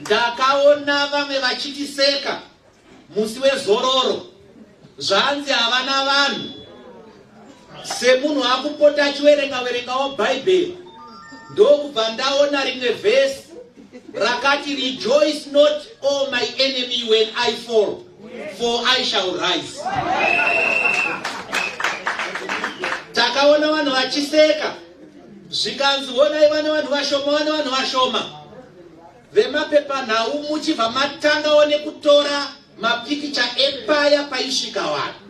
Ndakaona vamwe vachitiseka musi wezororo, zvanzi havana vanhu. Semunhu akupota achiwerenga werengawo Bhaibheri, ndokubva ndaona rimwe vhesi rakati, "Rejoice not, O my enemy, when I fall, for I shall rise." Takaona vanhu vachiseka, zvikanzi, "Honai, vane vanhu vashoma, vane vanhu vashoma." Vemapepanhau muchibva matangawo nekutora mapikicha epaya paisvika vanhu,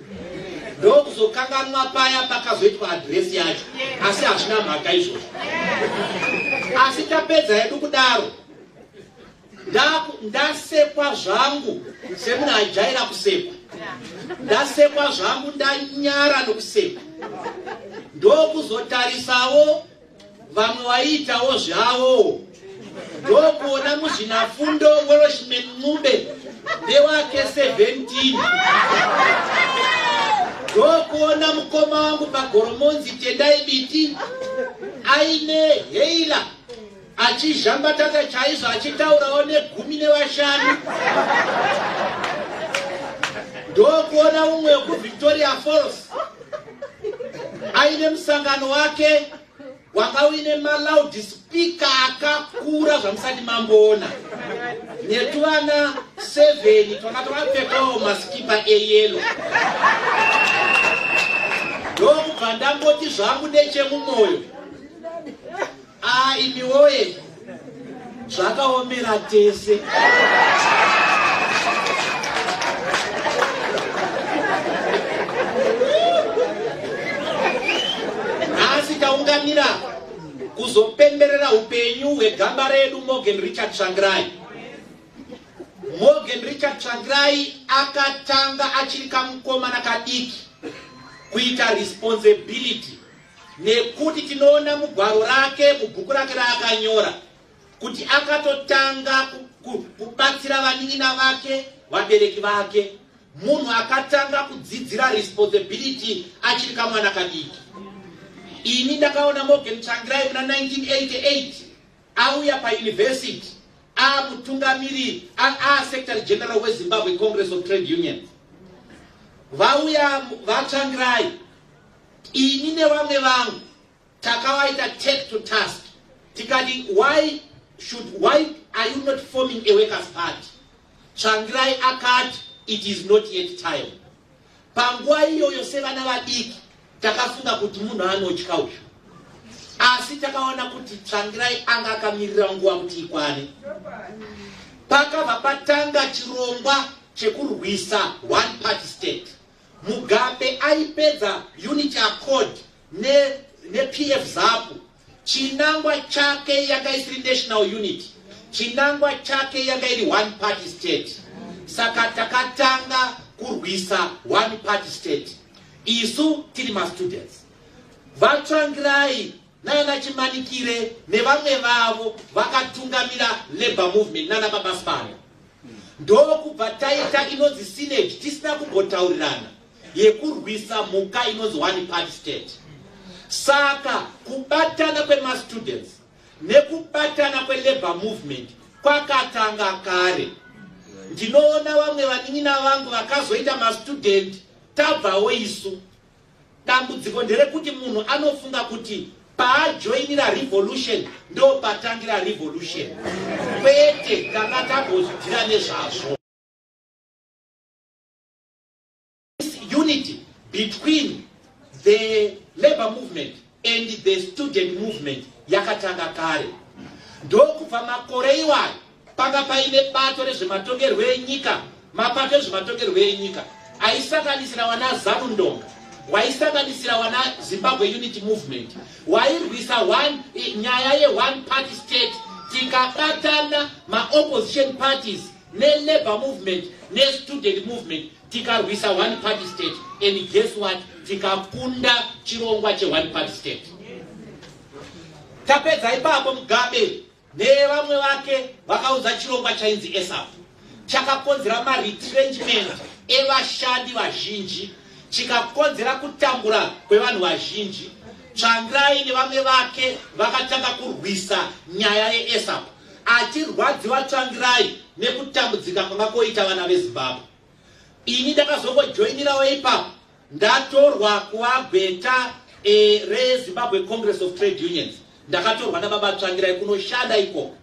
ndokuzokanganwa paya pakazoitwa address yacho. Asi hazvina mhaka izvozvo. Asi tapedza hedu kudaro, ndasekwa zvangu semunhu ajaira kusekwa. Ndasekwa zvangu, ndanyara nokusekwa, ndokuzotarisawo vamwe vaiitawo zvavo, ndokuona muzvinafundo Welshman Ncube ndewake 17, ndokuona mukoma wangu paGoromonzi, Tendai Biti, aine heila achizhambatata chaizvo, achitaurawo ne15. Ndokuona umwe wekuVictoria Falls aine musangano wake wanga uine maloud speaker akakura zvamusati mamboona, netuvana 7 twanga twakapfekawo masikipa eyellow. Ndokubva ndangoti zvangu nechemumwoyo, "A, imi woye, zvakaomera tese." Nhasi taunganira kuzopemberera upenyu hwegamba redu Morgan Richard Tsvangirai. Morgan Richard Tsvangirai akatanga achiri kamukomana kadiki kuita responsibility, nekuti tinoona mugwaro rake, mubhuku rake raakanyora, kuti akatotanga kubatsira vanin'ina vake, vabereki vake. Munhu akatanga kudzidzira responsibility achiri kamwana kadiki. Ini ndakaona Morgan Tsvangirai muna 1988 auya pauniversity, amutungamiri, asecretary general weZimbabwe Congress of Trade Unions. Vauya vaTsvangirai, ini nevamwe vangu takavaita take to task, tikati, Why are you not forming a workers' party?" Tsvangirai akati, "It is not yet time." Panguva iyoyo, sevana vadiki, takafunga kuti munhu anotya uyu, asi takaona kuti Tsvangirai anga akamirira nguva kuti ikwane. Pakabva patanga chirongwa chekurwisa one party state. Mugabe aipedza Unity Accord nePF ZAPU. Chinangwa chake yanga isiri national unity, chinangwa chake yanga iri one party state. Saka takatanga kurwisa one party state isu tiri mastudents. VaTsvangirai nana Chimanikire nevamwe vavo vakatungamira labour movement nana Baba Sibanda. Ndokubva taita inonzi synergy, tisina kumbotaurirana, yekurwisa mhuka inonzi one party state. Saka kubatana kwemastudents nekubatana kwelabour movement kwakatanga kare. Ndinoona vamwe vanin'ina vangu vakazoita mastudent tabvawo isu. Dambudziko nderekuti munhu anofunga kuti paajoinira revolution ndo patangira revolution. Kwete, tanga tambozvidhira nezvazvo. Unity between the labor movement and the student movement yakatanga kare. Ndokubva makore iwayo panga paine bato rezvematongerwo enyika, mapato ezvematongerwo enyika aisanganisira wana ZANU Ndonga, waisanganisira wana Zimbabwe Unity Movement, wairwisa one nyaya yeone party state. Tikabatana maopposition parties nelabour movement nestudent movement, tikarwisa one party state, and guess what? Tikakunda chirongwa cheone party state. Tapedza ipapo, Mugabe nevamwe vake vakaudza chirongwa chainzi ESAP, chakakonzera maretrenchment evashandi vazhinji, chikakonzera kutambura kwevanhu vazhinji. Tsvangirai nevamwe vake vakatanga kurwisa nyaya yeESAP. Achirwadziwa Tsvangirai nekutambudzika kwanga koita vana veZimbabwe. Ini ndakazongojoinirawo ipapo ndatorwa kuva gweta reZimbabwe Congress of Trade Unions. Ndakatorwa nababa Tsvangirai kunoshanda ikoko,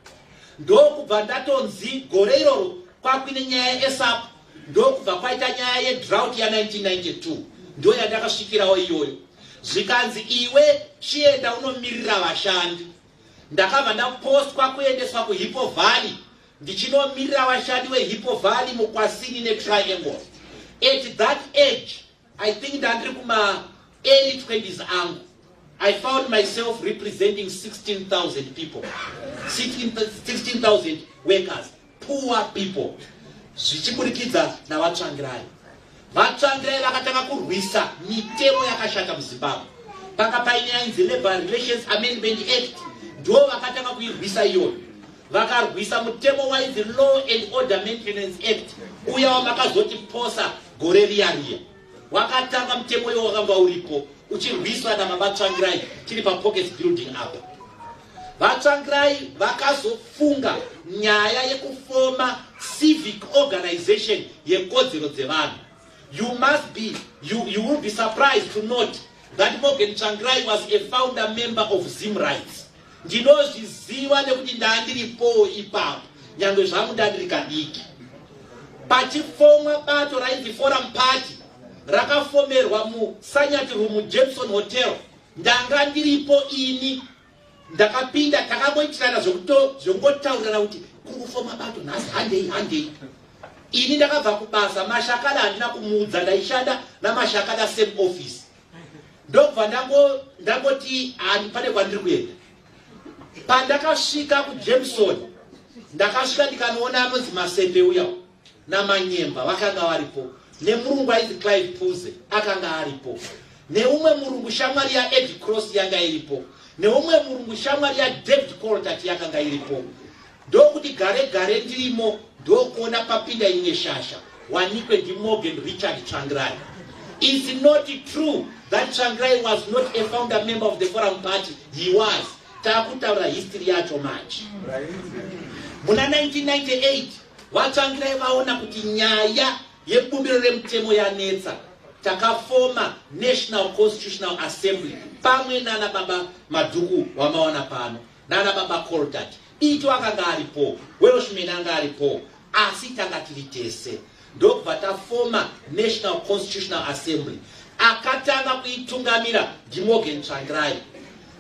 ndokubva ndatonzi gore iroro kwakuine nyaya yeESAP, ndokubva kwaita nyaya yedrought ya1992, ndo yandakasvikirawo iyoyo. Zvikanzi, "Iwe chienda unomirira vashandi." Ndakabva ndapostwa kuendeswa kuHippo Valley, ndichinomirira vashandi veHippo Valley, muKwasini neTriangle. At that age, I think ndandiri kuma early 20s angu, I found myself representing 16,000 people, 16,000 workers, poor people, zvichiburikidza navaTsvangirai. VaTsvangirai vakatanga kurwisa mitemo yakashata muZimbabwe. Panga paine yainzi Labour Relations Amendment Act, ndo vakatanga kuirwisa iyoyo. Vakarwisa mutemo wainzi Law and Order Maintenance Act, uya wamakazoti posa gore riya riya. Wakatanga mutemo iwo, wakanga uripo uchirwiswa nababa Tsvangirai tiri paPockets Building apa. VaTsvangirai vakazofunga nyaya yekufoma civic organization yekodzero dzevanhu. You will be surprised to note that Morgan Tsvangirai was a founder member of ZimRights. Ndinozviziva nekuti ndandiripowo ipapo, nyange zvangu ndandiri kadiki. Pachifomwa bato rainzi Forum Party, rakafomerwa muSanyati Room, Jameson Hotel, ndanga ndiripo ini. Ndakapinda, takangoitirana zvekungotaurirana kuti kungufoma bato nhasi, handei, handei. Ini ndakabva kubasa, Mashakada handina kumuudza, ndaishanda naMashakada, same office. Ndobva ndangoti pane kwandiri kuenda. Pandakasvika kuJameson, ndakasvika ndikanoona anonzi Masepe uya naManyemba, vakanga varipo, nemurungu ainzi Clive Puze akanga aripo, neumwe murungu shamwari yaEd Cross yanga iripo, neumwe murungu shamwari yaDavid Coltart yakanga iripo. Ndokuti gare gare ndirimo, ndokuona papinda imwe shasha, wanikwe ndiMorgan Richard Tsvangirai. It's not true that Tsvangirai was not a founder member of the Forum Party. He was. Taakutaura history yacho manje. Muna 1998 vaTsvangirai vaona kuti nyaya yebumbiro remutemo yanetsa, takafoma National Constitutional Assembly pamwe nana baba Madhuku wamaona pano, nana baba Coltart. Ito akanga aripo, Welshman anga aripo, asi tanga tiri tese. Ndokubva tafoma National Constitutional Assembly. Akatanga kuitungamira ndiMorgan Tsvangirai.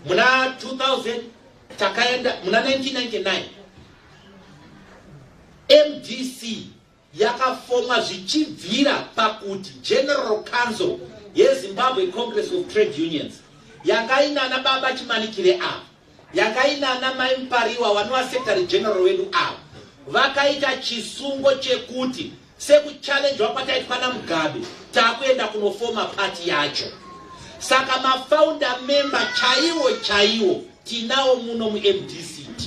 Muna 2000 takaenda, muna 1999 MDC yakafomwa zvichibvira pakuti General Council yeZimbabwe Congress of Trade Unions yanga inana baba Chimanikire ava, yanga inana mai Mupariwa vanova secretary general wedu ava, vakaita chisungo chekuti sekuchallenjwa kwataitwa naMugabe, taakuenda kunofoma pati yacho. Saka mafounder member chaiwo chaiwo tinawo muno muMDCT.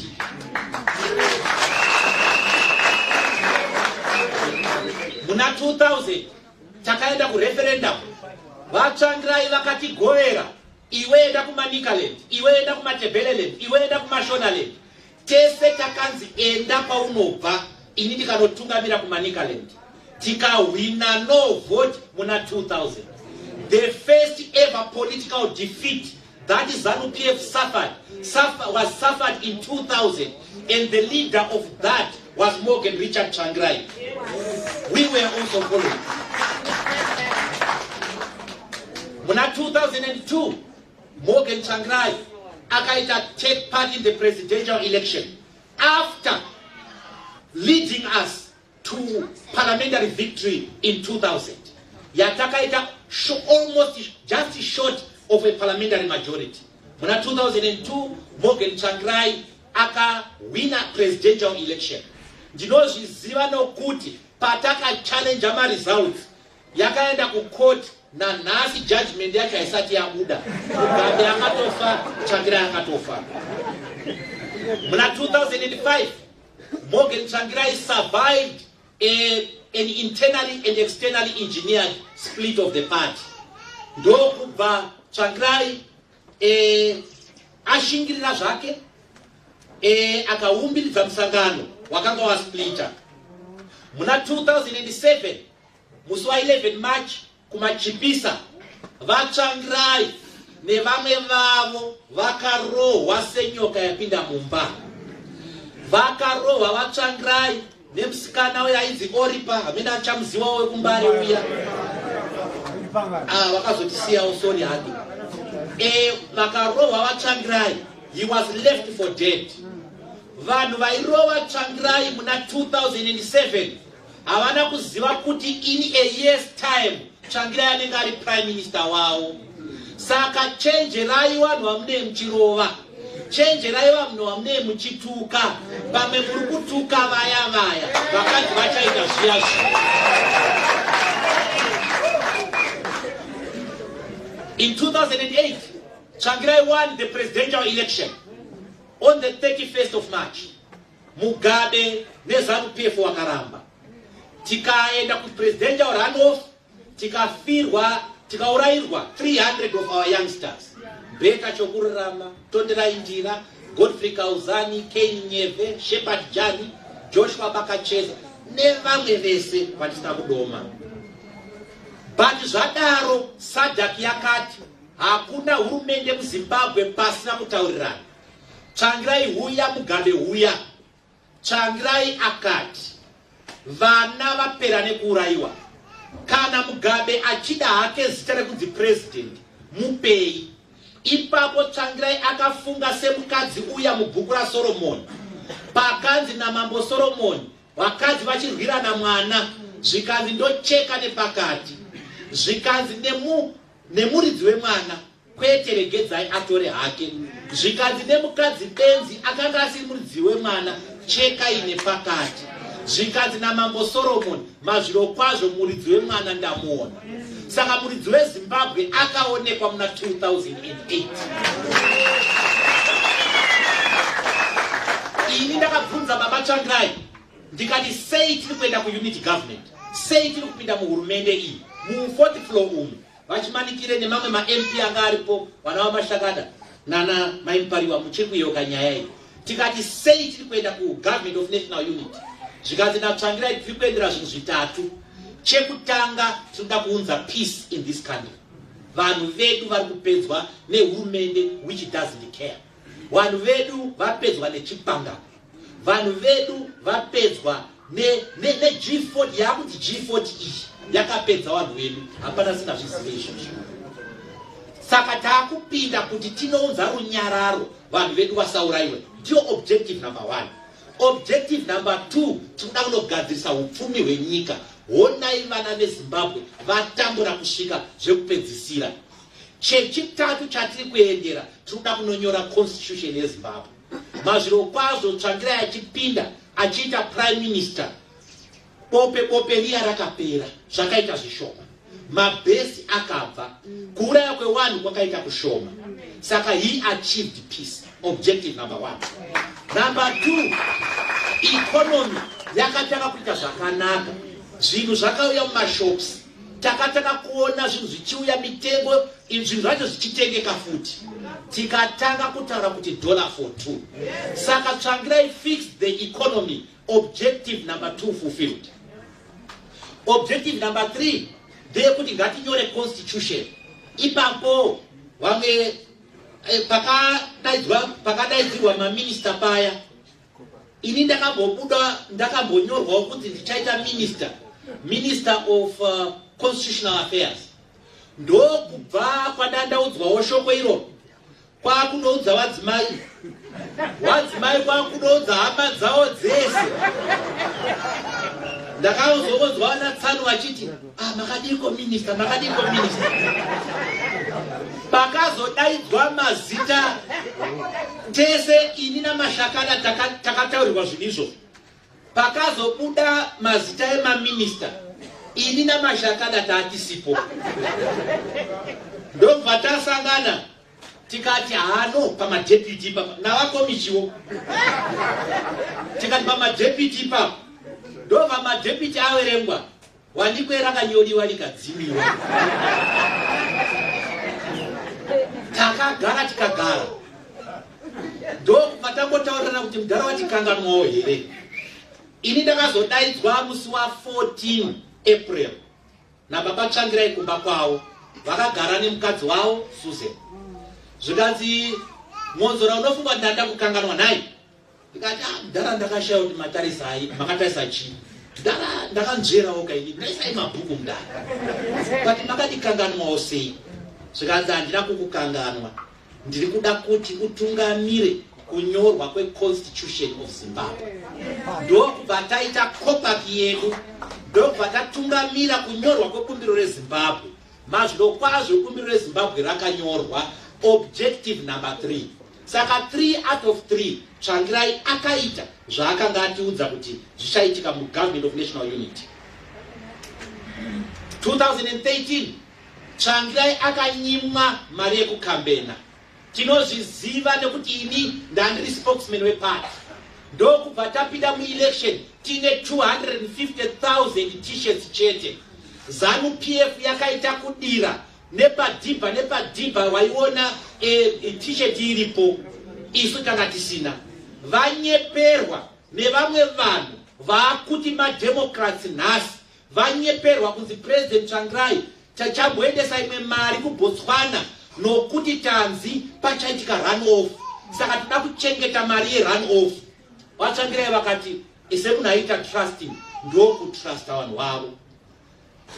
Muna 2000 takaenda kureferendum. VaTsvangirai vakatigovera, iwe enda kuManicaland, iwe enda kuMatebeleland, iwe enda kuMashonaland. Tese takanzi enda kwaunobva. Ini ndikanotungamira kuManicaland, tikahwina no vote muna 2000. The first ever political defeat that ZANU PF was suffered in 2000, and the leader of that was Morgan Richard Tsvangirai. We were also following. Muna 2002 Morgan Tsvangirai akaita take part in the presidential election after leading us to parliamentary victory in 2000, yatakaita almost just short of a parliamentary majority. Muna 2002 Morgan Tsvangirai akahwina presidential election. Ndinozviziva nokuti patakachallenja maresults, yakaenda kucourt. Nanhasi judgment yacho haisati yabuda. Mugabe akatofa, Tsvangirai akatofa. Muna 2005 Morgan Tsvangirai survived an internally and externally engineered split of the party. Ndokubva Tsvangirai ashingirira zvake. E, akaumbiridza musangano wakanga wasplita muna 2007 musi wa 11 March kuMachipisa. VaTsvangirai nevamwe vavo vakarohwa senyoka yapinda mumba. Vakarohwa vaTsvangirai nemusikana uya ainzi Oripa, hamene achamuziwawo wekuMbare uya. Ah, vakazotisiyawo, sorry hake. E, vakarohwa vaTsvangirai, he was left for dead. Vanhu vairova Tsvangirai muna 2007 havana kuziva kuti in a year's time Tsvangirai anenge ari prime minister wavo. Saka chenjerai vanhu vamunee muchirova, chenjerai vanhu vamunee muchituka. Pamwe muri kutuka vaya vaya vakanzi vachaita zviya zviya. In 2008 Tsvangirai won the presidential election on the 31st of March. Mugabe neZANU PF wakaramba, tikaenda kupresidential runoff, tikafirwa, tikaurayirwa 300 of our youngsters: Beta Chokurarama, Tonderai Ndira, Godfrey Kauzani, Kane Nyeve, Shepard Jani, Joshua Bakacheza nevamwe vese vatisina kudoma. But zvadaro, SADC yakati hakuna hurumende muZimbabwe pasina kutaurirana. Tsvangirai huya, Mugabe huya. Tsvangirai akati vana vapera nekuurayiwa, kana Mugabe achida hake zita rekunzi president, mupei. Ipapo Tsvangirai akafunga semukadzi uya mubhuku raSoromoni, pakanzi namambo Soromoni vakadzi vachirwirana mwana, zvikanzi ndocheka nepakati, zvikanzi nemuridzi wemwana, kwete, regedzai atore hake. Zvikanzi nemukadzi benzi akanga asiri muridzi wemwana, chekai nepakati. Zvikanzi namambo Soromoni, mazviro kwazvo muridzi wemwana ndamuona. Saka muridzi weZimbabwe akaonekwa muna 2008. Ini ndakabvunza baba Tsvangirai ndikati, sei tiri kuenda kuunity government? Sei tiri kupinda muhurumende iyi mufourth floor umu? Vachimanikire nemamwe maMP anga aripo, vana vaMashakada nana Maimpariwa, muchiri kuyeuka nyaya iyi. Tikati sei tiri kuenda kugovernment of national unity? Zvikanzi naTsvangirai, tiri kuendera zvinhu zvitatu. Chekutanga, tinoda kuunza peace in this country. Vanhu vedu vari kupedzwa nehurumende which doesn't care. Vanhu vedu vapedzwa nechipangano, vanhu vedu vapedzwa neG40 ne, ne yakuti G40 iyi yakapedza vanhu vedu, hapana singazvizive izvozvo. Saka taakupinda kuti tinounza runyararo, vanhu vedu vasaurayiwe. Ndiyo objective number one. Objective number two, tinoda kunogadzirisa upfumi hwenyika. Honai vana veZimbabwe vatambura kusvika zvekupedzisira. Chechitatu chatiri kuendera, tinoda kunonyora constitution yeZimbabwe. Mazviro kwazvo Tsvangirai achipinda achiita prime minister, bope bope riya rakapera, zvakaita zvishoma, mabhesi akabva, kuuraya kwevanhu kwakaita kushoma. Saka he achieved peace, objective number one. Number two, economy yakatanga kuita zvakanaka, zvinhu zvakauya mumashops, takatanga kuona zvinhu zvichiuya, mitengo, zvinhu zvacho zvichitengeka futi. Tikatanga kutaura kuti dollar for two. Saka Tsvangirai fixed the economy, objective number two fulfilled. Objective number three ndeyekuti ngatinyore constitution. Ipapo vamwe pakadaidzirwa maminista paya, ini ndakambobuda, ndakambonyorwawo kuti ndichaita minister of constitutional affairs. Ndokubva kwandandaudzwawo shoko iro, kwakunoudza vadzimai, wadzimai kwakunoudza hama dzavo dzese. Ndakazonzwa vanatsano vachiti, "Ah, makadiko minister, makadiko minister?" Pakazodaidzwa mazita tese, ini naMashakada takataurirwa zvinhu izvozvo. Pakazobuda mazita emaminista, ini naMashakada taatisipo. Ndobva tasangana tikati hano pamadeputy ipapa navakomichiwo, tikati pamadeputy ipapo. Ndobva madeputy averengwa, wanikwe rakanyoriwa likadzimiwa. Takagara tikagara. Ndokubva tambotaurirana kuti mudhara watikanganwawo here. Ini ndakazodaidzwa musi wa 14 April nababa Tsvangirai kumba kwavo, vakagara nemukadzi wavo Susan. Zvikanzi, Mwonzora, unofunga kuti ndanda kukanganwa nhai? Ndikati, ah, mudhara, ndakashaya kuti matarisai, makatarisa chii? Mudhara, ndakanzverawo kaini, ndaisai mabhuku mudhara, but makatikanganwawo sei? Zvikanzi, handina kukukanganwa, ndiri kuda kuti utungamire kunyorwa kweConstitution of Zimbabwe. Ndokubva taita COPAC yedu, ndokubva tatungamira kunyorwa kwebumbiro reZimbabwe. Mazvirokwazvo bumbiro reZimbabwe rakanyorwa, objective number 3. Saka 3 out of 3 Tsvangirai akaita zvaakanga atiudza kuti zvichaitika muGovernment of National Unity. 2013 Tsvangirai akanyimwa mari yekukambena. Tinozviziva nekuti ini ndandiri spokesman weparty. Ndokubva tapinda muelection tine 250,000 t-shirts chete. ZANU PF yakaita kudira nepadhibha nepadhibha, waiona t-shirt iripo, isu tanga tisina. Vanyeperwa nevamwe vanhu vaakuti mademocrats nhasi, vanyeperwa kunzi President Tsvangirai tachamboendesa imwe mari kuBotswana nokuti tanzi pachaitika run off, saka toda kuchengeta mari yerun off. VaTsvangirai vakati semunhu aita trusting, ndokutrusta vanhu vavo.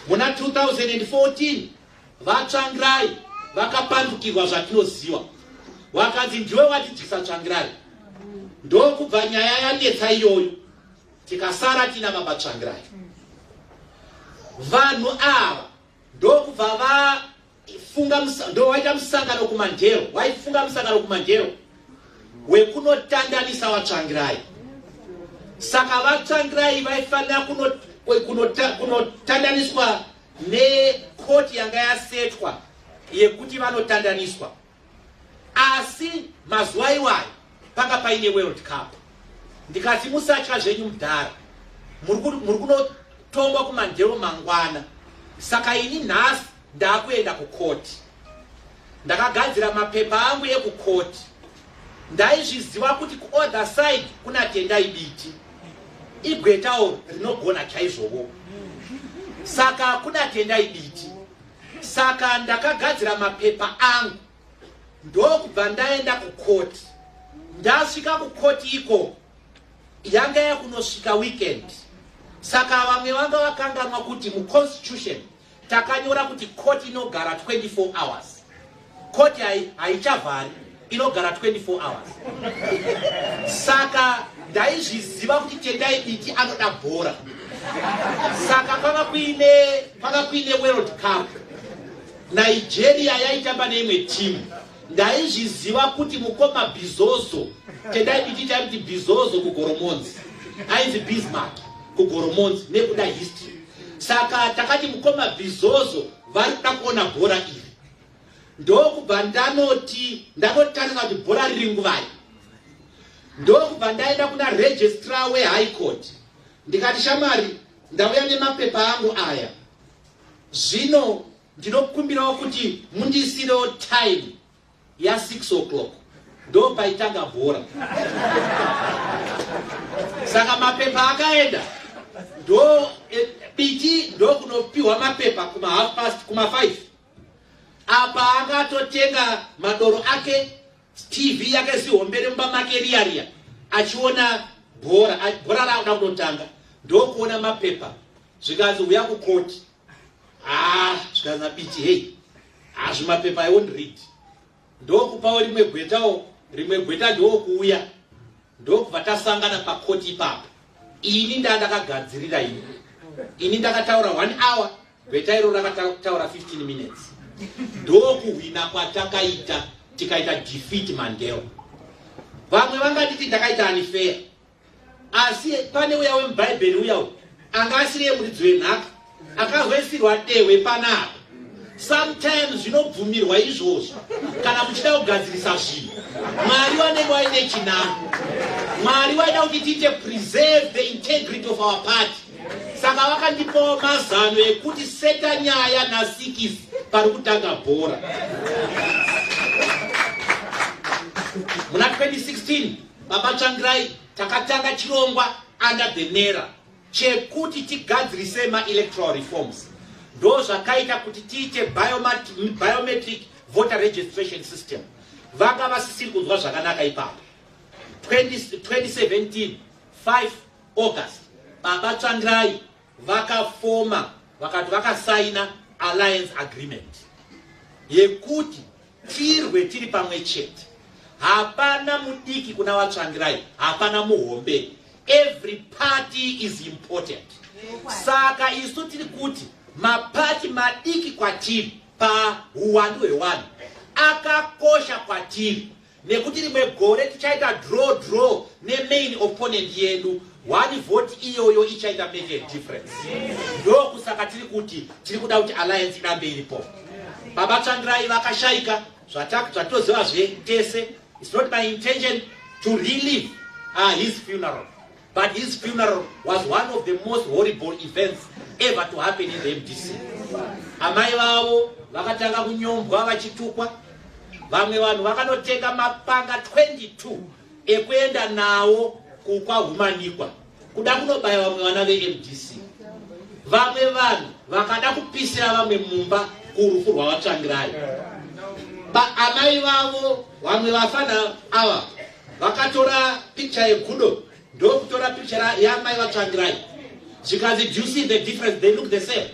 Muna 2014 vaTsvangirai vakapandukirwa zvatinoziva, wakanzi ndiwe watidyisa Tsvangirai. Ndokubva nyaya yanetsa iyoyo, tikasara tina baba Tsvangirai. Vanhu ava ndokubva vafunga, ndo waita musangano kuMandero, waifunga musangano kuMandero wekunotandanisa vaTsvangirai. Saka vaTsvangirai vaifanira kunotandaniswa nekoti yanga yasetwa yekuti vanotandaniswa, asi mazuva iwayo panga paine World Cup. Ndikati, musatya zvenyu mudhara, muri kunotongwa kuMandero mangwana, saka ini nhasi ndaakuenda kukoti. Ndakagadzira mapepa angu ekukoti. Ndaizviziva kuti kuother side kuna Tendai Biti, igwetawo rinogona chaizvovo, saka kuna Tendai Biti. Saka ndakagadzira mapepa angu, ndokubva ndaenda kukoti. Ndasvika kukoti ikoko yanga yakunosvika weekend, saka vamwe vanga vakanganwa kuti muConstitution takanyora kuti court inogara 24 hours. Court haichavhari, inogara 24 hours. Saka ndaizviziva kuti Tendai Biti anoda bhora, saka panga kuine World Cup, Nigeria yaitamba neimwe timu. Ndaizviziva kuti mukoma Bizozo, Tendai Biti taikuti Bizozo kuGoromonzi, ainzi Bismarck kuGoromonzi nekuda history, saka takati mukoma Bizozo vari kuda kuona bhora iri. Ndokubva ndanoti ndanotarisa kuti bhora riri nguvai. Ndokubva ndaenda kuna registrar weHigh Court, ndikati, shamwari, ndauya nemapepa angu aya, zvino ndinokumbirawo kuti mundisirewo time ya6 o'clock, ndo paitanga bhora. Saka mapepa akaenda, ndo Biti ndokunopiwa mapepa kuma half past, kuma 5. Apa akatotenga madoro ake, TV yake zihombe remumba make riya riya, achiona bhora. Bhora raakuda kunotanga, ndokuona mapepa, zvikanzi, uya kukoti. Ah, zvikanzi naBiti, hei, hazvimapepa, I won't read. Ndokupawo rimwe gwetawo, rimwe gweta ndokuuya, ndokubva tasangana pakoti ipapo. Ini ndandakagadzirira, ini ndakataura one hour, gweta iro rakataura 15 minutes. Ndokuhwina kwatakaita, tikaita defeat Mandela. Vamwe vangatiti ndakaita unfair, asi pane uya wemubhaibheri uya anga asiri yemuridzi wenhaka, akazoisirwa dehwe panapa. Sometimes zvinobvumirwa izvozvo kana muchida kugadzirisa zvinhu. Mwari vanenge vaine chinango. Mwari vaida kuti tiite preserve the integrity of our party, saka vakandipawo mazano ekuti seta nyaya na6 pari kutanga bhora. Muna 2016 Baba Tsvangirai takatanga chirongwa under the NERA chekuti tigadzirise maelectoral reforms. Ndo zvakaita kuti tiite biometric voter registration system. Vanga vasisiri kunzwa zvakanaka ipapo. 2017 5 August Baba Tsvangirai vakafoma vakati vakasaina alliance agreement yekuti tirwe tiri pamwe chete. Hapana mudiki kuna vaTsvangirai, hapana muhombe. Every party is important. Saka isu tiri kuti mapati madiki kwatiri pahuwandu hwevanhu akakosha kwatiri, nekuti rimwe gore tichaita draw draw nemain opponent yedu. One vote iyoyo ichaita make a difference. Ndokusaka tiri kuti tiri kuda kuti alliance irambe iripo. Baba Tsvangirai vakashaika, zvatoziva zvetese. It's not my intention to relive his funeral, but his funeral was one of the most horrible events ever to happen in the MDC. Amai vavo vakatanga kunyombwa, vachitukwa. Vamwe vanhu vakanotenga mapanga 22 ekuenda nawo kukwahumanikwa kuda kunobaya vamwe vana veMDC. Vamwe vanhu vakada kupisira vamwe mumba kurufu rwavaTsvangirai. Amai vavo, vamwe vafana ava vakatora picture yegudo, ndokutora picture yamai vaTsvangirai, zvikanzi, "Do you see the difference? They look the same."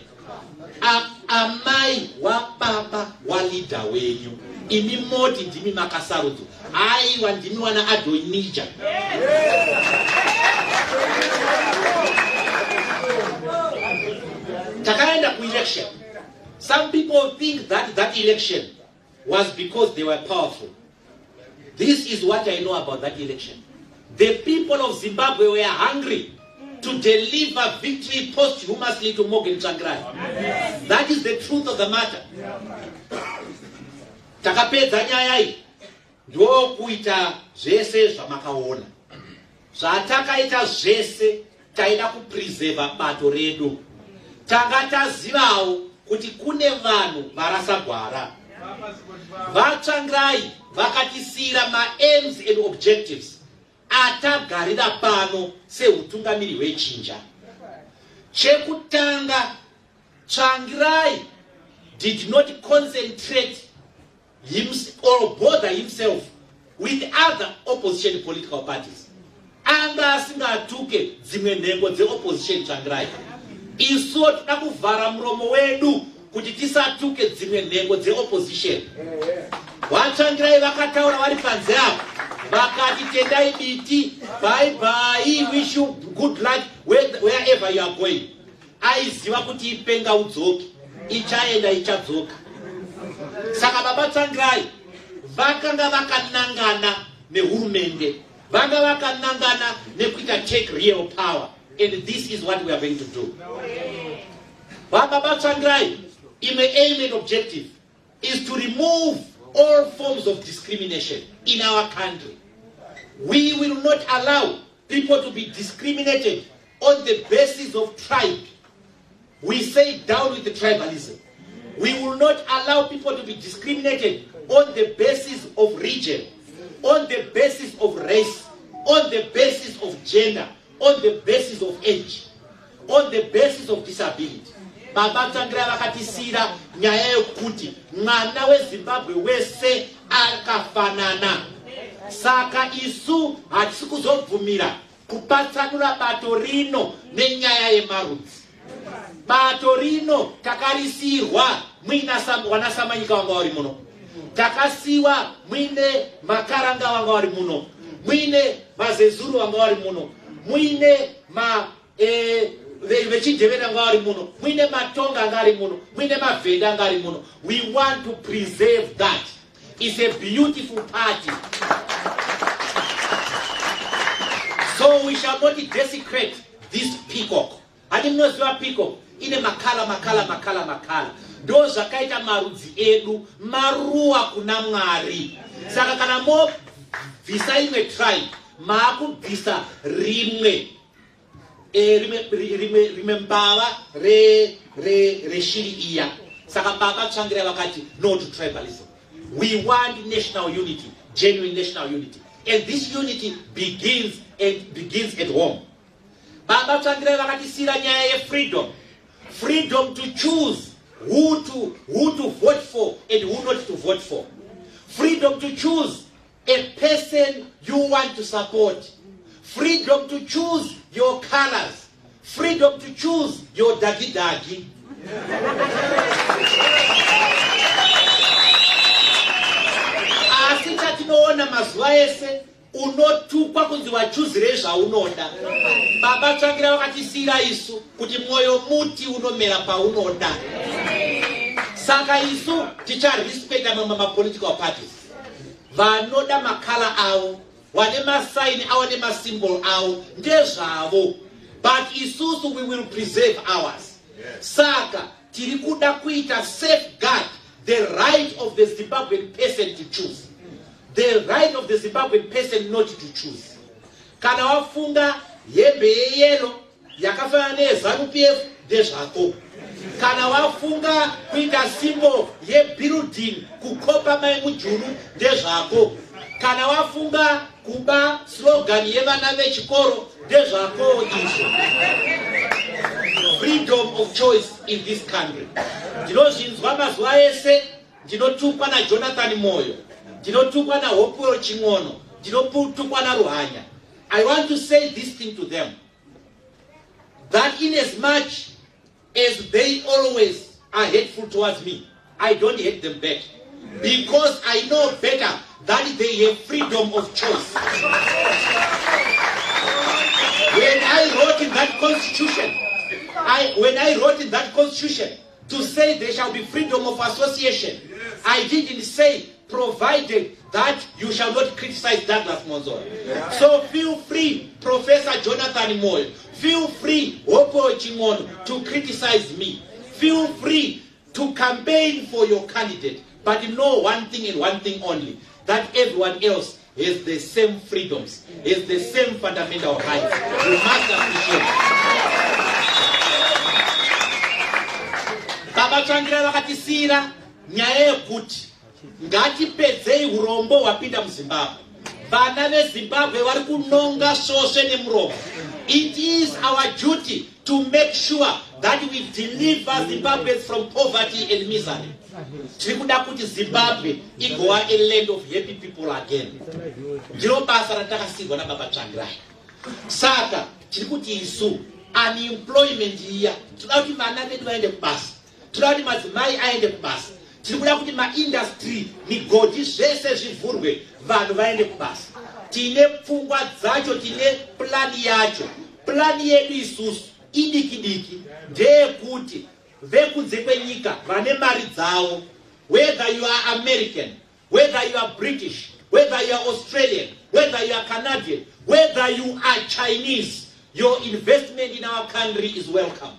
Amai wababa waleader wenyu, imi moti ndimi makasarudzwa. Aiwa, ndimi wana Adonija. Takaenda kuelection. Some people think that that election was because they were powerful. This is what I know about that election: the people of Zimbabwe were hungry to deliver victory posthumously to Morgan Tsvangirai. That is the truth of the matter. Takapedza nyaya iyi, ndokuita zvese zvamakaona zvatakaita zvese. Taida kupreserva bato redu. Tanga tazivawo kuti kune vanhu varasa gwara. VaTsvangirai vakatisiyira maaims and objectives atagarira pano seutungamiri hwechinja. Chekutanga, Tsvangirai did not concentrate or bother himself with other opposition political parties. Anga asingatuke dzimwe nhengo dzeopposition Tsvangirai. Isuwo toda kuvhara muromo wedu kuti tisatuke dzimwe nhengo dzeopposition. VaTsvangirai vakataura vari panze apo, vakati, "Tendai Biti, bye bye, wish you good luck wherever you are going." Aiziva kuti ipenga udzoki, ichaenda ichadzoka. Saka Baba Tsvangirai vakanga vakanangana nehurumende, vanga vakanangana nekuita take real power, and this is what we are going to do. Vababa Tsvangirai, imwe aim and objective is to remove all forms of discrimination in our country. We will not allow people to be discriminated on the basis of tribe. We say down with the tribalism. We will not allow people to be discriminated on the basis of region, on the basis of race, on the basis of gender, on the basis of age, on the basis of disability. Baba Tsvangirai vakatisiyira nyaya yekuti mwana weZimbabwe wese akafanana. Saka isu hatisi kuzobvumira kupatsanura bato rino nenyaya yemarudzi. Bato rino takarisiyirwa muina wana Samanyika wanga vari muno, takasiwa muine Makaranga vanga vari muno, muine Mazezuru vanga vari muno, muine ma vechiNdebele vanga vari muno, muine Matonga anga ari muno, muine Mavhenda anga ari muno. We want to preserve that. It's a beautiful party, so we shall not desecrate this peacock. Hati munoziva peacock ine macolour, macolour, macolour, macolour. Ndo zvakaita marudzi edu, maruwa kuna Mwari. Saka kana mobvisa imwe tribe, maakubvisa rimwe mbava reshiri iya. Saka Baba Tsvangirai vakati no to tribalism. We want national unity, genuine national unity. And this unity begins and begins at home. Baba Tsvangirai vakatisiyira nyaya yefreedom. Freedom to choose who to vote for and who not to vote for. Freedom to choose a person you want to support. Freedom to choose your colors. Freedom to choose your dagi dagi. Asi chatinoona mazuva ese, unotukwa kunzi wachuzirei zvaunoda. Baba Tsvangira vakatisiyira isu kuti mwoyo muti unomera paunoda. Saka isu ticharespecta mamwe mapolitical parties vanoda macolour avo, vane masign avo nemasymbol avo, ndezvavo, but isusu we will preserve ours. Saka tiri kuda kuita safeguard the right of the Zimbabwean person to choose, the right of the Zimbabwean person not to choose. Kana wafunga hembe yeyellow yakafanana neyeZANU PF, ndezvako. Kana wafunga kuita symbol yebuilding, kukopa Mai Mujuru, ndezvako. Kana wafunga kuba slogan yevana vechikoro, ndezvako izvo. Freedom of choice in this country. Ndinozvinzwa mazuva ese. Ndinotukwa naJonathan Moyo, ndinotukwa naHopewell Chin'ono, ndinotukwa naRuhanya. I want to say this thing to them, that in as much as they always are hateful towards me, I don't hate them back, because I know better that they have freedom of choice. When I wrote in that constitution, when I wrote in that constitution to say there shall be freedom of association, I didn't say provided that you shall not criticize Douglas Mwonzora. So feel free, Professor Jonathan Moyo, feel free, Hopewell Chin'ono, to criticize me. Feel free to campaign for your candidate. But know one thing and one thing only, that everyone else has the same freedoms, has the same fundamental rights. You must appreciate. Baba Tsvangirai vakatisiyira nyaya yekuti ngatipedzei urombo hwapinda muZimbabwe. Vana veZimbabwe vari kunonga svosve nemuromo. It is our duty to make sure that we deliver Zimbabweans from poverty and misery. Tiri kuda kuti Zimbabwe igova a land of happy people again. Ndiro basa ratakasiyirwa nababa Tsvangirai. Saka tiri kuti isu unemployment iya, tinoda kuti vana vedu vaende kubasa, tinoda kuti madzimai aende kubasa, tiri kuda kuti maindustry, migodhi, zvese zvivhurwe, vanhu vaende kubasa. Tine pfungwa dzacho, tine plani yacho. Plani yedu isusu idiki diki, ndeyekuti vekunze kwenyika vane mari dzavo, whether you are American, whether you are British, whether you are Australian, whether you are Canadian, whether you are Chinese, your investment in our country is welcome.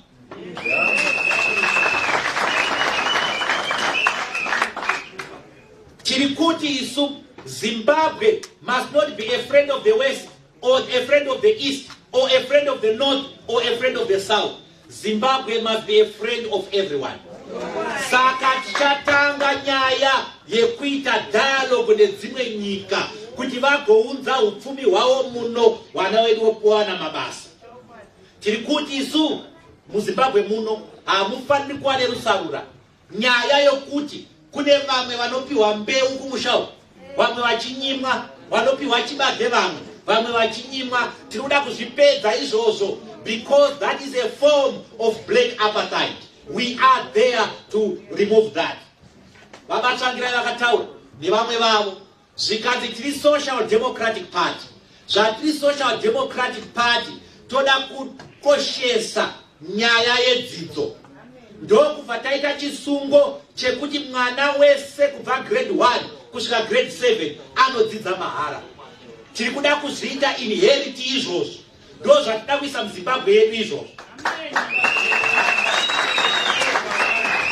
Tiri kuti isu Zimbabwe must not be a friend of the West or a friend of the East or a friend of the North or a friend of the South. Zimbabwe must be a friend of everyone. Saka tichatanga nyaya yekuita dialogue nedzimwe nyika kuti vagounza upfumi hwavo muno, vana vedu vokuwana mabasa. Tiri kuti isu muZimbabwe muno hamufaniri kuva nerusarura. Nyaya yokuti kune vamwe vanopiwa mbeu kumusha uku, vamwe vachinyimwa, vanopiwa chibage vamwe, vamwe vachinyimwa, tiri kuda kuzvipedza izvozvo, because that is a form of black apartheid. We are there to remove that. Baba Tsvangirai vakataura nevamwe vavo, zvikanzi tiri Social Democratic Party. Zvatiri Social Democratic Party, toda kukoshesa nyaya yedzidzo. Ndokubva taita chisungo chekuti mwana wese kubva grade 1 kusvika grade 7 anodzidza mahara. Tiri kuda kuzviita inherit izvozvo. Ndo zvatida kuisa muZimbabwe yedu izvozvo.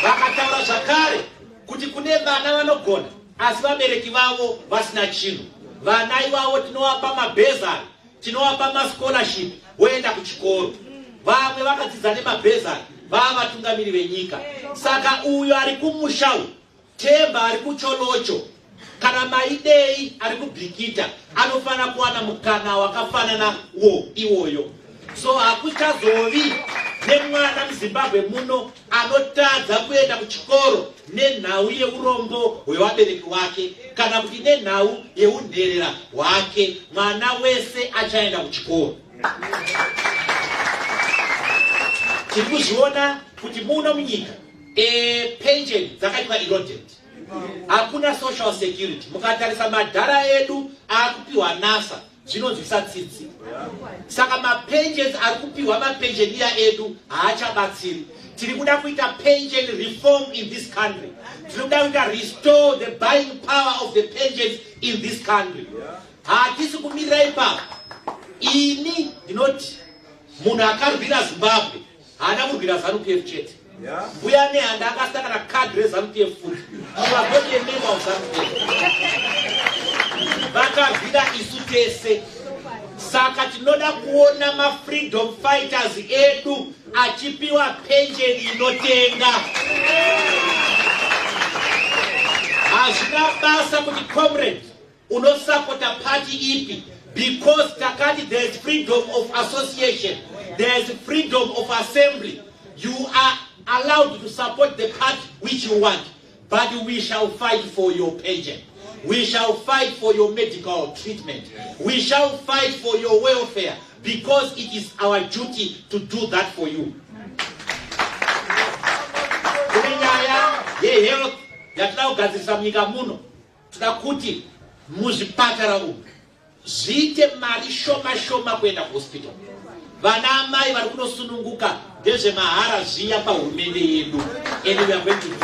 Vakataura zvakare kuti kune vana vanogona asi vabereki vavo vasina chinhu. Vana ivavo tinovapa mabursary, tinovapa mascholarship, voenda kuchikoro. Vamwe vakadzidza nemabursary vava vatungamiri venyika. Saka uyo ari kumusha uyu, Temba ari kuTsholotsho. Kana Maidei ari kuBhikita anofanira kuwana mukana wakafanana wo iwoyo. So hakuchazovi nemwana muZimbabwe muno anotadza kuenda kuchikoro nenhau yeurombo hwevabereki wake kana kuti nenhau yeunherera hwake. Mwana wese achaenda kuchikoro. Tiri kuzviona kuti muno munyika pension dzakaitwa eroded, hakuna social security. Mukatarisa madhara edu aakupiwa NASA, zvinonzwisa tsitsi. Saka mapensions ari kupiwa mapensioneer edu haachabatsiri. Tiri kuda kuita pension reform in this country. Tiri kuda kuita restore the buying power of the pensions in this country. Hatisi kumirira ipapo. Ini ndinoti munhu akarwira Zimbabwe haana kurwira ZANU PF chete. Mbuya Nehanda akasita kana kadhi reZANU PF futi. She was not a member of ZANU PF. Vakarwira isu tese. Saka tinoda kuona mafreedom fighters edu achipiwa pension inotenga. Hazvina basa kuti, comrade, unosapota party ipi, because takati there is freedom of association, there is freedom of assembly. You are allowed to support the party which you want, but we shall fight for your pension, we shall fight for your medical treatment, we shall fight for your welfare, because it is our duty to do that for you. Kune nyaya yehealth yatida kugadzirisa munyika muno. Toda kuti muzvipatara umu zviite mari shoma shoma kuenda kuhospital. Vana amai vari kunosununguka ndezvemahara zviya pahurumende yedu, and we are going to do.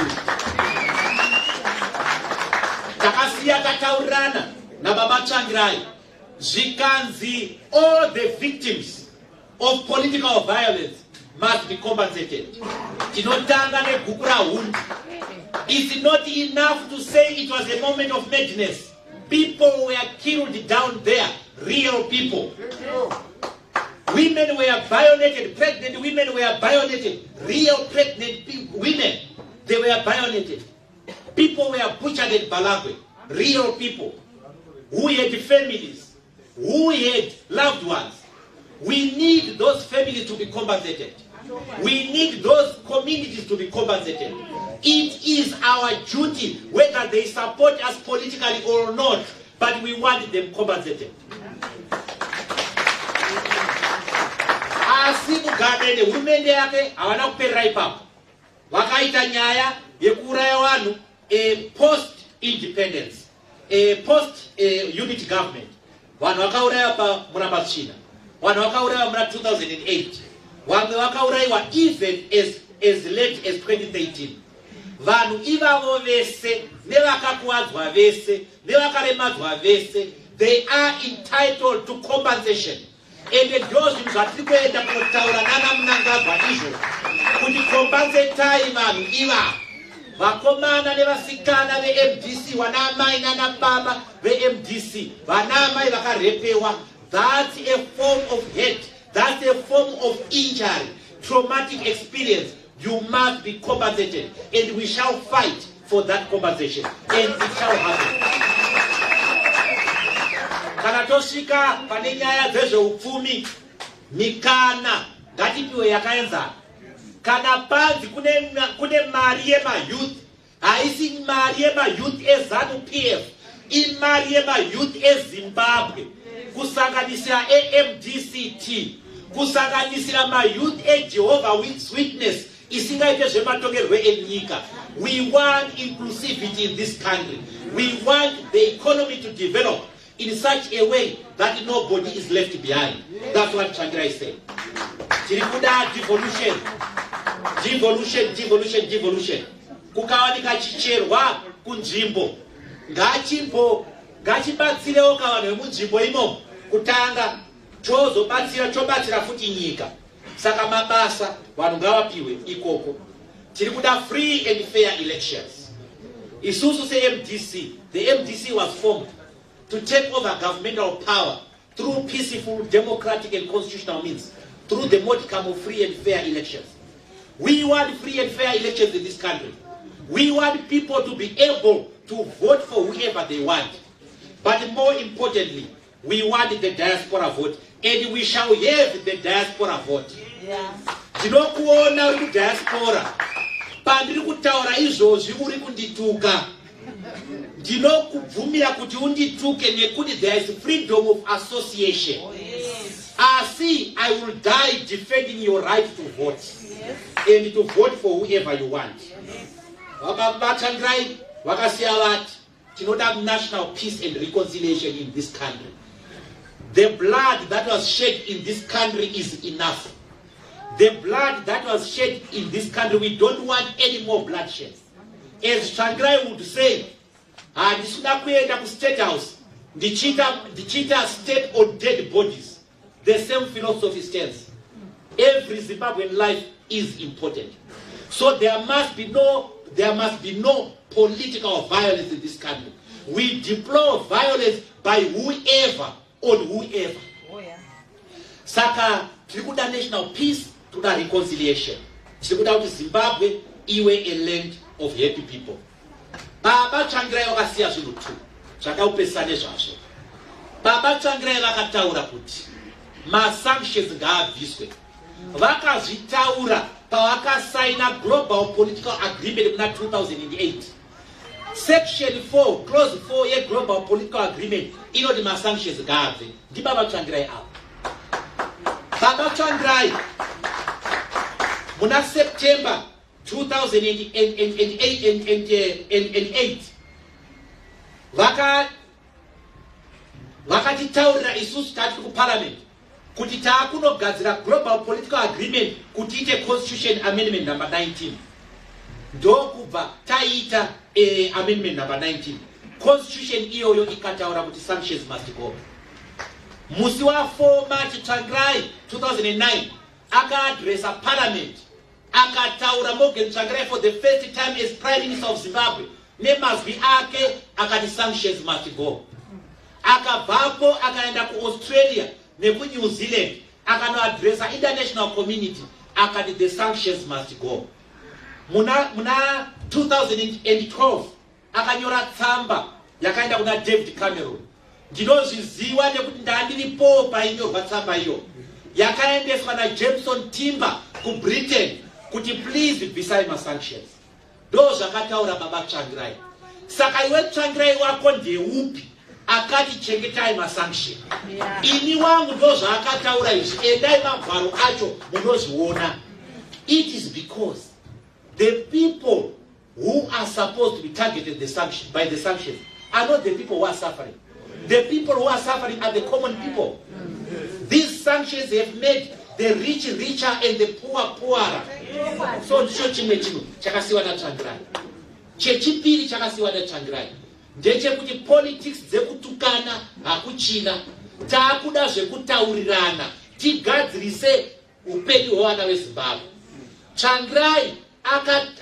Takasiya tataurirana nababa Tsvangirai, zvikanzi all the victims of political violence must be compensated. Tinotanga neGukurahundi. It's not enough to say it was a moment of madness. People were killed down there, real people. Women were violated, pregnant women were violated, real pregnant women, they were violated. People were butchered at Bhalagwe, real people who had families, who had loved ones. We need those families to be compensated. We need those communities to be compensated. It is our duty, whether they support us politically or not, but we want them compensated. Asi Mugabe nehurumende yake havana kuperera ipapo. Vakaita nyaya yekuuraya vanhu post independence, post unity government. Vanhu vakauraya paMurambatsvina, vanhu vakaurayiwa muna 2008, vamwe vakaurayiwa even as late as 2013. Vanhu ivavo vese nevakakuwadzwa vese nevakaremadzwa vese, they are entitled to compensation. Ende ndo zvinhu zvatiri kuenda kunotaura nana Mnangagwa izvo, kuti kombansetai vanhu ivavo, vakomana nevasikana veMDC, vana amai nana baba veMDC, vana amai vakarepewa. That's a form of hate, that's a form of injury, traumatic experience. You must be compensated, and we shall fight for that compensation, and it shall happen. Kana tosvika pane nyaya dzezveupfumi, mikana ngatipiwe yakaenzana. Kana panzi kune mari yemayouth, haisi mari yemayouth eZANU PF, imari yemayouth eZimbabwe, kusanganisira eMDCT, kusanganisira mayouth eJehovah Witness isingaite zvematongerwe enyika. We want inclusivity in this country. We want the economy to develop in such a way that nobody is left behind. That's what Tsvangirai is saying. Tiri kuda devolution, devolution, devolution, devolution. Kukawanika chicherwa kunzvimbo, ngachimbo ngachibatsirewo kavanhu vemunzvimbo imomo kutanga, chozobatsira, chobatsira futi nyika. Saka mabasa vanhu ngavapiwe ikoko. Tiri kuda free and fair elections. Isusu seMDC, the MDC was formed to take over governmental power through peaceful, democratic and constitutional means, through the modicum of free and fair elections. We want free and fair elections in this country. We want people to be able to to vote for whoever they want. But more importantly, we want the diaspora vote and we shall have the diaspora vote. Ndinokuona uri kudiaspora. Pandiri kutaura izvozvi uri kundituka. Ndinokubvumira kuti undituke nekuti there is freedom of association. Asi I will die defending your right to vote and to vote for whoever you want. VaTsvangirai vakasiya vati tinoda national peace and reconciliation in this country. The blood that was shed in this country is enough. The blood that was shed in this country, we don't want any more bloodshed. As Tsvangirai would say, handisina kuenda kuState House ndichiita step on dead bodies. The same philosophy stands. Every Zimbabwean life is important. So there must be no political violence in this country. We deplore violence by whoever on whoever. Saka tiri kuda national peace, tiri kuda reconciliation. Tiri kuda kuti Zimbabwe iwe a land of happy people. Baba Tsvangirai vakasiya zvinhu two zvakaupesisa nezvazvo. Baba Tsvangirai vakataura kuti masanctions ngaabviswe. Vakazvitaura pavakasaina Global Political Agreement muna 2008. Section 4, clause 4 yeGlobal Political Agreement inoti masanctions ngaabve. Ndibaba Tsvangirai ava. Baba Tsvangirai muna September 2008 vakatitaurira isusu tati kuparliament kuti taakunogadzira Global Political Agreement kuti ite Constitution Amendment number 19. Ndokubva taita amendment number 19. Constitution iyoyo ikataura kuti sanctions must go. Musi wa4 March, Tsvangirai 2009 akaadresa parliament, akataura Morgan Tsvangirai for the first time as Prime Minister of Zimbabwe nemazwi ake akati sanctions must go. Akabvapo akaenda kuAustralia nekuNew Zealand, akanoadresa international community, akati the sanctions must go. Muna 2012 akanyora tsamba yakaenda kuna David Cameron. Ndinozviziva nekuti ndandiripowo painyorwa tsamba iyo yakaendeswa naJameson Timber kuBritain kuti please bvisai masanctions. Ndo zvakataura baba Tsvangirai. Saka iwe Tsvangirai wako ndeupi akati chengetai masanction? Ini wangu ndo zvaakataura izvi. Endai magwaro acho munozviona. It is because the people who are supposed to be targeted by the sanctions are not the people who are suffering. The people who are suffering are the common people. These sanctions have made the rich richer and the poor poorer. So ndicho chimwe chinhu chakasiyiwa naTsvangirai. Chechipiri chakasiyiwa naTsvangirai ndechekuti politics dzekutukana hakuchina. Taakuda zvekutaurirana tigadzirise upenyu hwevana veZimbabwe. Tsvangirai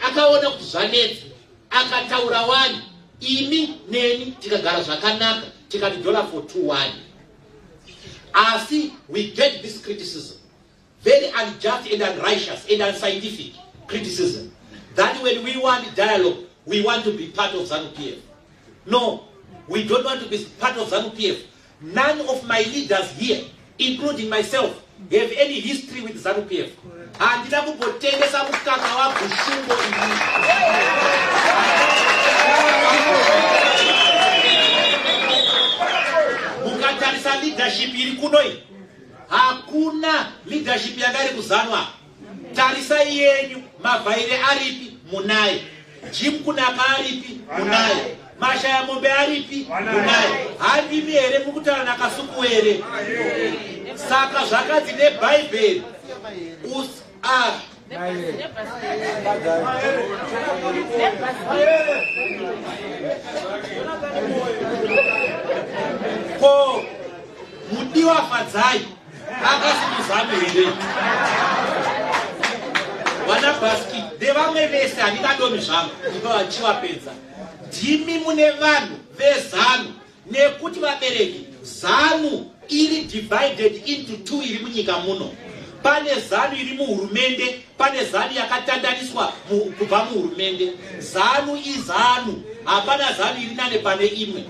akaona kuti zvanetsa, akataura wani imi neni tikagara zvakanaka tikati dollar for 2 1. Asi we get this criticism, very unjust and unrighteous and unscientific criticism, that when we want dialogue, we want to be part of ZANU PF. No, we don't want to be part of ZANU PF. None of my leaders here, including myself, have any history with ZANU PF. Handina kumbotengesa mukaka waGushungo ini. Mukatarisa leadership iri kunoi, hakuna leadership yanga iri kuZANU. Tarisai yenyu, Mavhaire aripi? Munaye. Jim Kunaka aripi? Munaye. Mashaya Mombe aripi? Munaye. Handimi here mukutaura naKasuku here? Saka zvakanzi neBhaibheri ah. Ko Mudiwa Fadzai akasi muZANU here? Vana Baski nevamwe vese handingadomi zvangu, ndinovachiwapedza. Ndimi mune vanhu veZANU nekuti vabereki, ZANU iri divided into two iri munyika muno. Pane Zanu iri muhurumende, pane Zanu yakatandaniswa kubva muhurumende. Zanu iZanu, hapana Zanu iri nane pane imwe.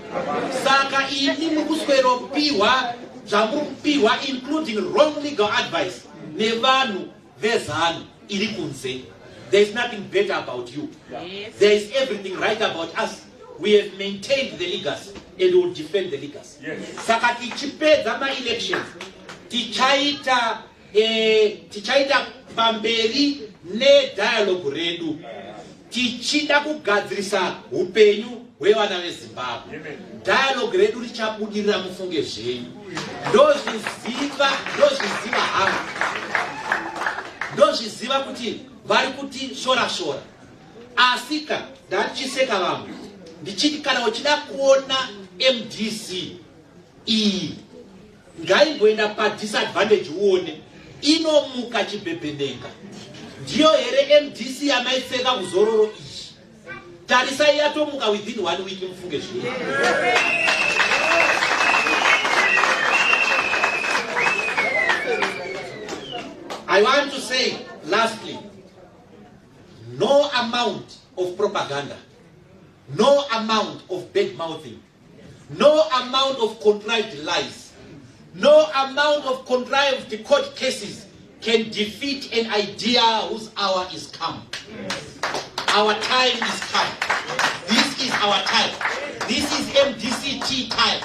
Saka imi muri kusweropihwa zvamuri kupihwa, including wrong legal advice nevanhu veZanu iri kunze. There is nothing better about you. Yes. There is everything right about us. We have maintained the legacy and we will defend the legacy. Yes. Saka tichipedza ma-elections tichaita eh, tichaita pamberi nedialogue redu tichida kugadzirisa upenyu hwevana veZimbabwe. Dialogue redu richabudirira, mufunge zvenyu. Ndozviziva, ndozviziva hangu, ndozviziva kuti vari kuti svora svora, asika ndandichiseka vamwe ndichiti kana uchida kuona MDC iyi ngaimboenda padisadvantage uone inomuka chibhebhenenga. Ndiyo here MDC yamaiseka kuzororo iyi? Tarisai, yatomuka within one week, mufunge zvino. I want to say lastly, no amount of propaganda, no amount of bad mouthing, no amount of contrived lies, no amount of contrived court cases can defeat an idea whose hour is come. Our time is come. This is our time. This is MDCT time.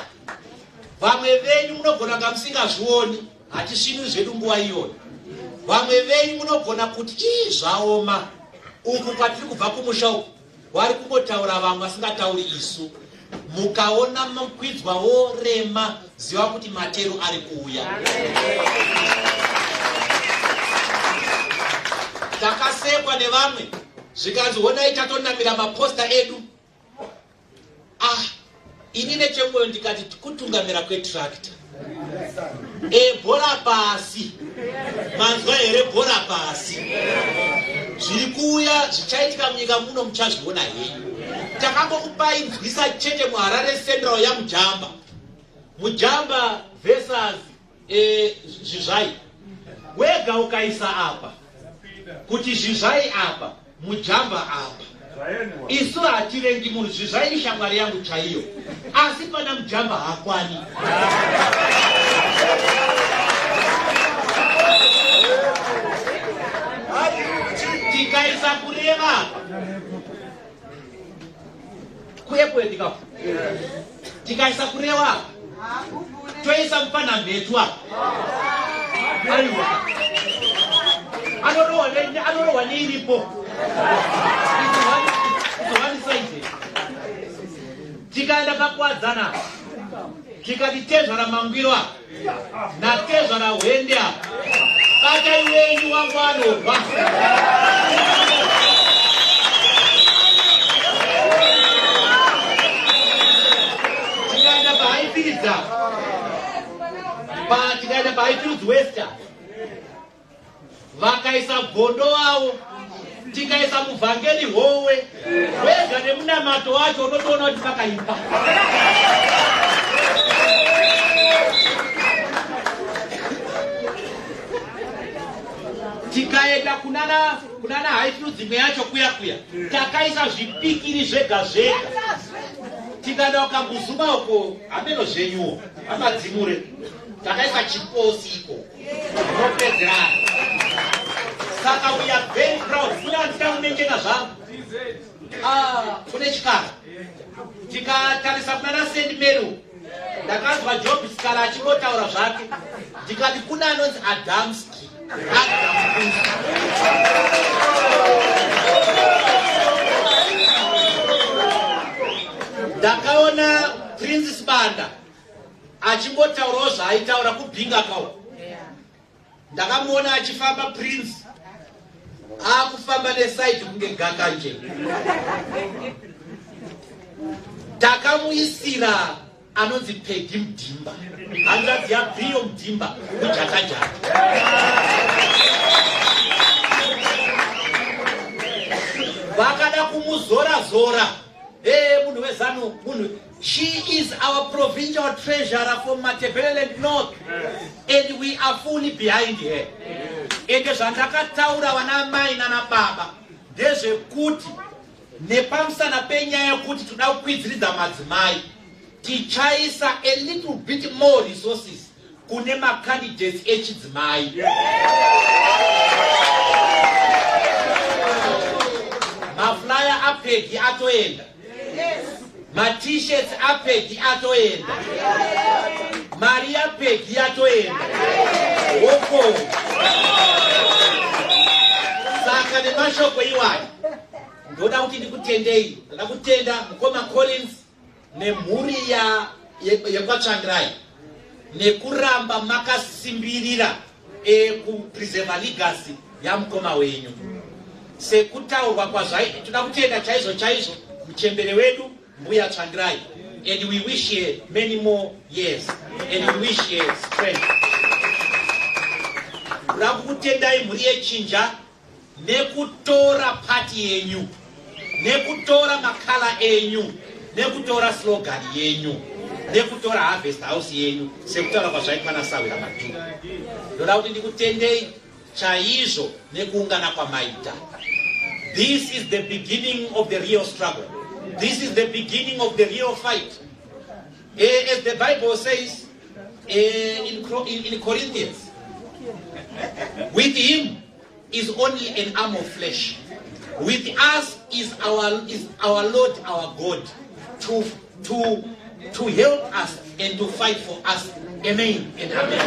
Vamwe venyu munogona kunga musingazvioni, hatisvinuri zvedu nguva iyoyo. Vamwe venyu munogona kuti chii, zvaoma uku kwatiri kubva kumusha uku, vari kungotaura vamwe vasingatauri isu. Mukaona mukwidzwa worema, ziva kuti materu ari kuuya. Takasekwa nevamwe zvikanzi honai tatonamira maposta edu. Ah, ini nechemwoyo ndikati kutungamira kwetractor, e bhora pasi. Manzwa here? Bhora pasi. Zviri kuuya zvichaitika munyika muno muchazviona henyu. Takangokupai nzwisa chete muHarare Central yaMujamba, Mujamba versus Zvizvai. Wega ukaisa apa kuti Zvizvai apa, Mujamba apa, isu hativengi munhu. Zvizvai ishamwari yangu chaiyo, asi pana Mujamba hakwani. Tikaisa kureva apa kuEpworth, tikaisa kurewa apa, toisa mupanamhetwa, aiwa, anorohwa neiripo. One side. Tikaenda paKuwadzana, tikati tezvara Mangwiro apa natezvara Hwende apa, batai wenyu wangu anorwa. Tikaenda paHighfields apa, tikaenda paHighfields West, vakaisa Gondo wavo, tikaisa muvhangeli Howe, wega nemunamato wacho unotoona kuti pakaipa. Tikaenda kunana Highfields imwe yacho kuya kuya, takaisa zvipikiri zvega zvega. Tikaenda kuKambuzuma uko, hameno zvenyuwo amadzimure, takaisa chiposi ikoko, unopedzerana. Saka we are very proud. Kune andida kumenjena zvangu. Ah, kune chikara. Tikatarisa kunana St Mary, ndakanzwa Job Sikhala achingotaura zvake, ndikati kune anonzi Adamski, Adam. Ndakaona Prince Sibanda achingotaurawo zvaaitaura kuBinga kwao. Ndakamuona achifamba, Prince akufamba nesaidi kunge gakanje. Takamuisira anonzi Pegi Mudhimba, hanzvadzi yaBhiyo Mudhimba kuJatajata. Vakada kumuzora zora. Hey, munhu weZanu, munhu. She is our provincial treasurer for Matebeleland North, and we are fully behind her. Ende zvandakataura, vana mai nana baba, ndezvekuti nepamusana penyaya yekuti toda kukwidziridza madzimai, tichaisa a little bit more resources kune macandidates echidzimai. Maflyer aPeggy atoenda, maT-shirts aPeggy atoenda, mari yaPeggy yatoenda woko. Saka nemashoko iwayo, ndoda kuti ndikutendei. Ndoda kutenda mukoma Collins nemhuri yekwaTsvangirai nekuramba makasimbirira kupreserva legacy yamukoma wenyu sekutaurwa kwazvai. Toda kutenda chaizvo chaizvo muchembere wedu, Mbuya Tsvangirai, and we wish her many more years and we wish her strength. Kuda kukutendai, mhuri yechinja, nekutora pati yenyu, nekutora macolour enyu, nekutora slogan yenyu, nekutora Harvest House yenyu sekutaura kwazvaitwa naSawira Madhuku. Ndoda kuti ndikutendei chaizvo nekuungana kwamaita. This is the beginning of the real struggle. This is the beginning of the real fight. As the Bible says in Corinthians, with him is only an arm of flesh. With us is our Lord, our God, to help us and to fight for us. Amen and amen.